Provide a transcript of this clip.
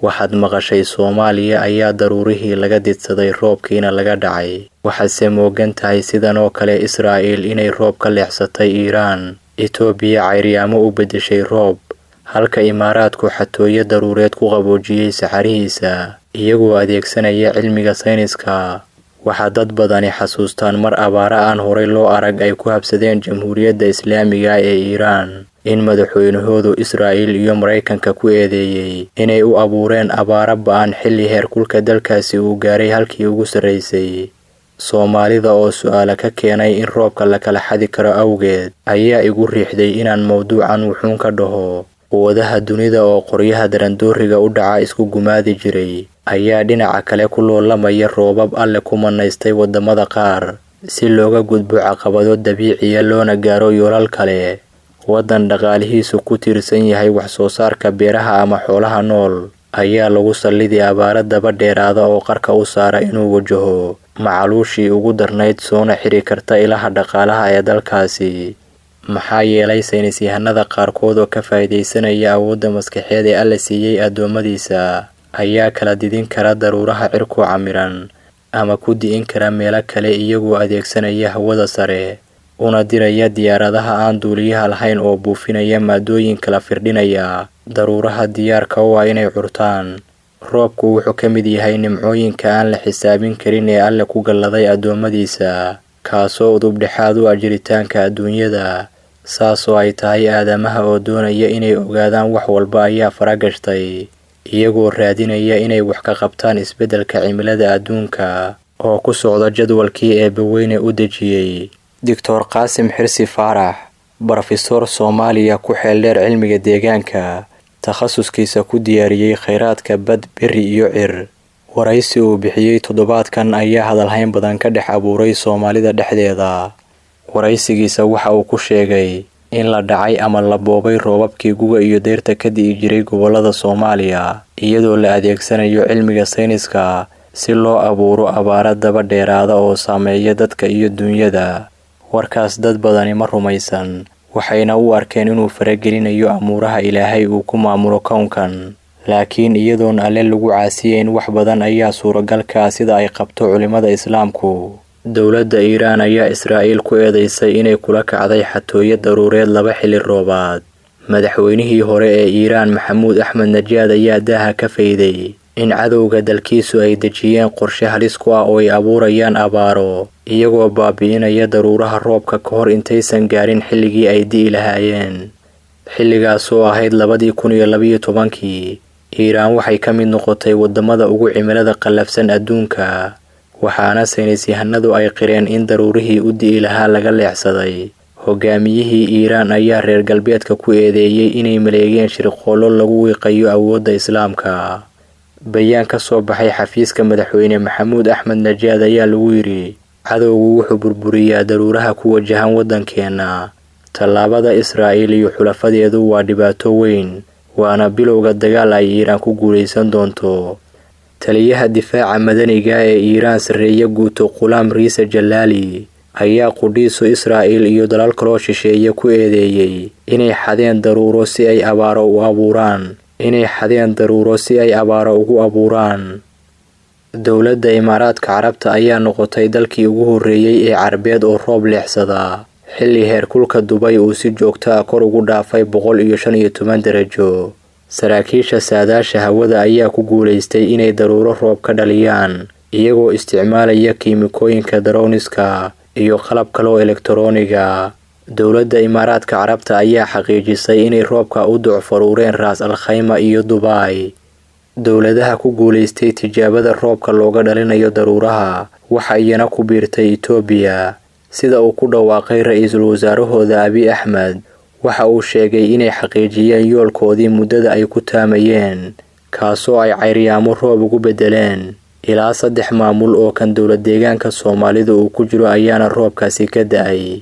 Waxaad maqashay Soomaaliya ayaa daruurihii laga didsaday, roobkiina laga dhacay. Waxaadse moogan tahay sidan oo kale Israa'iil inay roob ka leexsatay Iiraan, Itoobiya cayryaamo u beddeshay roob, halka Imaaraadku xatooyo daruureed ku qaboojiyey saxarihiisa iyagoo adeegsanaya cilmiga sayniska. Waxaa dad badani xasuustaan mar abaaro aan horay loo arag ay ku habsadeen Jamhuuriyadda Islaamiga ee Iiraan, in madaxweynahoodu Israa'iil iyo Maraykanka ku eedeeyey inay u abuureen abaaro ba'an xilli heerkulka dalkaasi uu gaaray halkii ugu sarreysay. Soomaalida oo su'aalo ka keenay in roobka la kala xadi karo awgeed ayaa igu riixday inaan mowduucan wuxuun ka dhaho. Quwadaha dunida oo qoryaha darandooriga u dhaca isku gumaadi jiray ayaa dhinaca kale ku loolamaya roobab Alle ku manaystay waddamada qaar si looga gudbo caqabado dabiiciya loona gaaro yoolal kale. Waddan dhaqaalihiisu ku tiirsan yahay wax soo saarka beeraha ama xoolaha nool ayaa lagu sallidi abaaro daba dheeraada oo qarka u saara inuu wajaho macaluushii ugu darnayd, soona xiri karta ilaha dhaqaalaha ee dalkaasi. Maxaa yeelay saynisyahanada qaarkood oo ka faa'iidaysanaya awoodda maskaxeed ee Alle siiyey addoommadiisa ayaa kala didin kara daruuraha cirku camiran ama ku di'in kara meelo kale iyagoo adeegsanaya hawada sare, una diraya diyaaradaha aan duuliyaha lahayn oo buufinaya maaddooyin kala firdhinaya daruuraha diyaarka u ah inay curtaan. Roobku wuxuu ka mid yahay nimcooyinka aan la xisaabin karin ee Alle ku galladay addoommadiisa, kaasoo udub dhexaad u ah jiritaanka adduunyada. Saas oo ay tahay, aadamaha oo doonaya inay ogaadaan wax walba ayaa faragashtay, iyagoo raadinaya inay wax ka qabtaan isbeddelka cimilada adduunka oo ku socda jadwalkii Eebbaweyne u dejiyey. Doctor Qaasim Xirsi Faarax, barofesor Soomaaliya ku xeel dheer cilmiga deegaanka, takhasuskiisa ku diyaariyey kheyraadka bad, berri iyo cir. Waraysi uu bixiyey toddobaadkan ayaa hadalhayn badan ka dhex abuuray Soomaalida dhexdeeda. Waraysigiisa waxa uu ku sheegay in la dhacay ama la boobay roobabkii guga iyo dayrta ka di'i jiray gobollada Soomaaliya, iyadoo la adeegsanayo cilmiga sayniska si loo abuuro abaaro daba dheeraada oo saameeya dadka iyo dunyada. Warkaas dad badani ma rumaysan, waxayna u arkeen inuu faragelinayo amuuraha Ilaahay uu ku maamulo kownkan. Laakiin iyadoon Alle lagu caasiyeyn, wax badan ayaa suuragal ka ah sida ay qabto culimada Islaamku. Dowladda Iiraan ayaa Israa'iil ku eedeysay inay kula kacday xatooyo daruureed laba xilli roobaad. Madaxweynihii hore ee Iiraan Maxamuud Axmed Najaad ayaa daaha ka fayday in cadowga dalkiisu ay dejiyeen qorshe halis ku ah oo ay abuurayaan abaaro, iyagoo baabi'inaya daruuraha roobka ka hor intaysan gaarin xilligii ay di'i lahaayeen. Xilligaas oo ahayd 2012-kii, Iiraan waxay ka mid noqotay waddamada ugu cimilada qallafsan adduunka, waxaana saynisyahanadu ay qireen in daruurihii u di'i lahaa laga leexsaday. Hogaamiyihii Iiraan ayaa reer galbeedka ku eedeeyey inay maleegeen shirqoollo lagu wiiqayo awoodda Islaamka. Bayaan ka soo baxay xafiiska madaxweyne Maxamuud Axmed Najaad ayaa lagu yidhi: cadowgu wuxuu burburiyaa daruuraha ku wajahan waddankeenna. Tallaabada Israa'iil iyo xulafadeedu waa dhibaato weyn, waana bilowga dagaal ay Iiraan ku guulaysan doonto. Taliyaha difaaca madaniga ee Iiraan, sarreeye guuto Qulaam Riise Jalaali, ayaa qudhiisu Israa'iil iyo dalal kaloo shisheeye ku eedeeyey inay xadeen daruuro si ay abaaro u abuuraan, inay xadeen daruuro si ay abaaro ugu abuuraan. Dowladda Imaaraadka Carabta ayaa noqotay dalkii ugu horreeyey ee Carbeed oo roob leexsada, xilli heerkulka Dubay uu si joogto ah kor ugu dhaafay 115 darajo. Saraakiisha saadaasha hawada ayaa ku guulaystay inay daruuro roob ka dhaliyaan iyagoo isticmaalaya kiimikooyinka darooniska iyo qalab kale oo elektarooniga. Dowladda Imaaraadka Carabta ayaa xaqiijisay inay roobka u docfaruureen Raas Al Khayma iyo Dubai. Dowladaha ku guulaystay tijaabada roobka looga dhalinayo daruuraha waxa iyana ku biirtay Itoobiya, sida uu ku dhawaaqay ra-iisul wasaarahooda Abiy Axmed. Waxa uu sheegay inay xaqiijiyeen yoolkoodii muddada ay ku taamayeen, kaasoo ay cayryaamo roob ugu beddeleen. Ilaa 3 maamul oo kan dowlad deegaanka Soomaalida uu ku jiro ayaana roobkaasi ka da'ay.